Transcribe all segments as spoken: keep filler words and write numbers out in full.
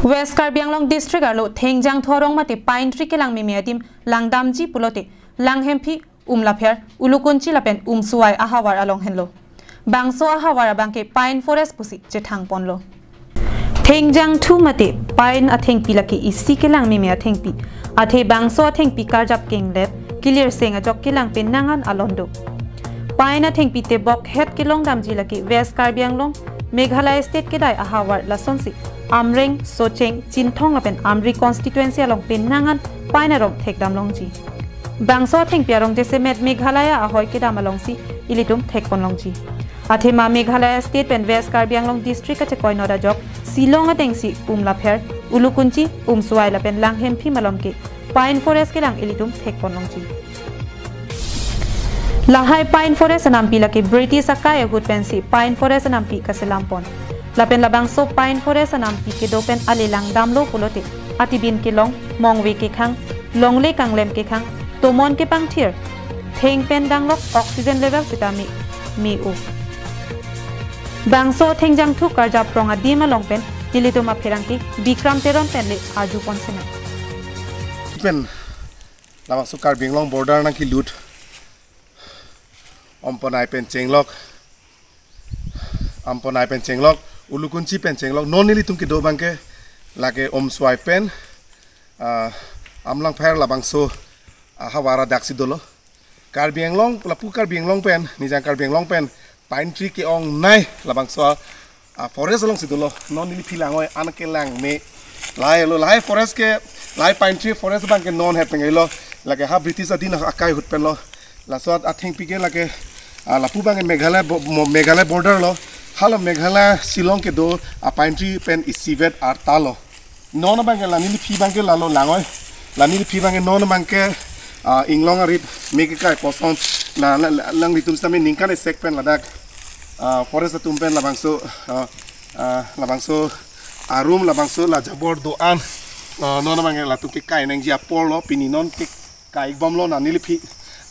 West Karbi Anglong District arlo Thengjangthu arong mate pine tree kelang meme adim langdamji pulote Langhemphi, Umlapher, Ulukunchi lapen Umsuai ahavar along henlo. Bangso ahavar abangke pine forest pusi chethang ponlo. Thengjangthu mate pine athengpi lake isi kelang meme athengpi. Athe bangso athengpi karjap kenglet, kilirseng ajok kelang pen nang-an alon do. Pine athengpi tebok het kelongdamji lake West Karbi Anglong, Meghalaya State kedai ahavar lasonsi Amreng, Socheng, Chinthong lapen Amri constituency along pen nang-an pine arong thekdam longji. Bangso athengpi arong jasemet Meghalaya ahoi kedam alongsi ilitum thekpon longji. Athema Meghalaya State pen West Karbi Anglong District kachekoi noda jok Shillong atengsi Umlapher, Ulukunchi, Umsuai lapen Langhemphi malom ke pine forest kelang ilitum thekpon longji. Lahai pine forest anampi lake British akai ahut pensi pine forest anampi kaselam pon. Lapen labangso pine forest anampi kedo pen ale langdamlo pulote atibin kelong, mongve kekhang, longle kanglem kekhang, tomon kepangthir, theng pen danglok oxygen level sitame me-o. Bangso Thengjangthu karjap rong adim along pen nelitum apherangke Bikram Teron pen le arju pon sena. Pen labangso Karbi Anglong border nangkelut, Amponai pen chenglok, Amponai pen chenglok, Ulukunchi pen chenglok, non nelitum kedo abangke lake Umsuai pen, ah, Umlapher labangso, ah, ahavar adaksi dolo. Karbi Anglong, lapu Karbi Anglong pen, nijang Karbi Anglong pen pine tree ke-ongnei labangso, ah, forest alongsi dolo. Non neliphi lang-oi, an kelang me. Lahai lo, lahai forest ke, lahai pine tree forest abangke non het pengai lo. Lake ha British adin akai ahut pen lo. Laso athengpi ke lake, ah, lapu abangke Meghalaya bo-, mo-, Meghalaya border lo. Hala Meghalaya Shillong kedo, ah, pine tree pen isivet arta lo. Non abangke la neliphi abangke lalo lang-oi. La neliphi abangke non abangke, ah, inglong arip me kekai puson. La, la, la, nanglitum sitame ningkan esek pen ladak, ah, forest atum pen labangso, ah, ah, labangso arum, labangso la jabor do-an, ah, non abangke latum kekai nangji apor lo, pini non kekai bomlo, la neliphi.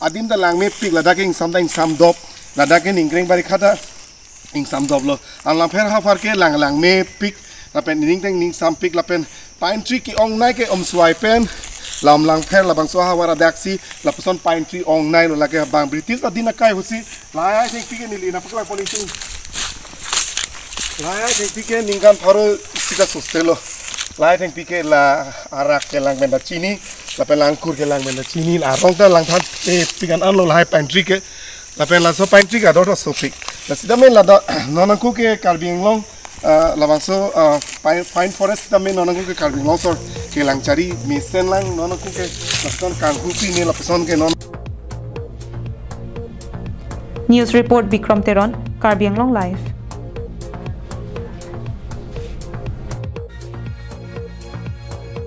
Adim ta lang mepik, ladak ke ingsam ta ingsam dop, ladak ke ningkreng bari khata ingsam doplo. Umlapher ahavar ke lang lang mepik, lapen ning teng ingsam pik, lapen pine tree ke-ongnei ke Umsuai pen, la Umlapher labangso ahavar adaksi, lapuson pine tree ongnei lo lake bang British adin akai ahutsi, lahai athengpi ke neli nangpaklang pon itum. Lahai athengpi ke ningkan pharo isi ta sose lo. Lahai athengpi ke la arak kelang pen ta chini, lapen la angkur kelang pen ta chini, la arong ta langthan, eh, pik an-an lo lahai pine tree ke. Lapen laso pine tree ke ador ta sopik. La sitame ladak, non nangku ke Karbi Anglong, ah, labangso, ah, pine, pine forest sitame non nangku ke Karbi Anglong sor kelang chari mesen lang, non nangku ke lapuson kanghu pine lapuson ke non. News report Bikram Teron, Karbi Anglong Live.